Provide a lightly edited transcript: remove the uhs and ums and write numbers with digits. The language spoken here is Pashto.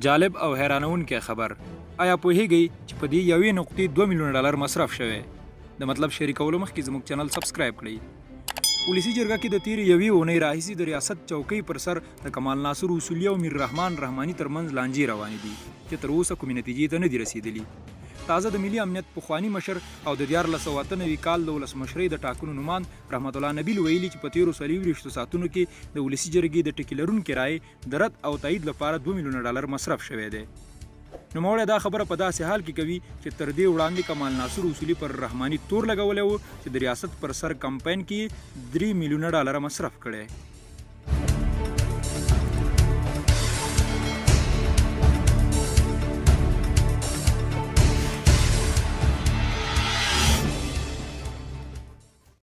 جالب او حیرانونکی خبر، ایا پوهیږئ چې په دې یوې نقطې 2 میلیونه ډالر مصرف شوی؟ د مطلب شریکولو مخکې زموږ چینل سبسکرایب کړئ. ولسي جرګه کې د تېرې یوې اونۍ راهیسې د ریاست چوکۍ پر سر د کمال ناصر اصولي او میر رحمان رحماني ترمنځ لانجې روانې دي چې تر اوسه کومې نتیجې ته نه دي رسېدلي. تازه د ملي امنیت پخواني مشر او د 1398 کال د ولسمشرۍ د ټاکنو نوماند رحمت الله نبیل ویلي چې په تېرو 24 ساعتونو کې د ولسي جرګې د ټکي لرونکې رایې د رد او تایید لپاره 2 میلیونه ډالر مصرف شوی دی. نوموړی دا خبره په داسې حال کې کوي چې تر دې وړاندې کمال ناصر اصولي پر رحماني تور لګولی و چې د ریاست پر سر کمپاین کې یې 3 میلیونه ډالر مصرف کړی.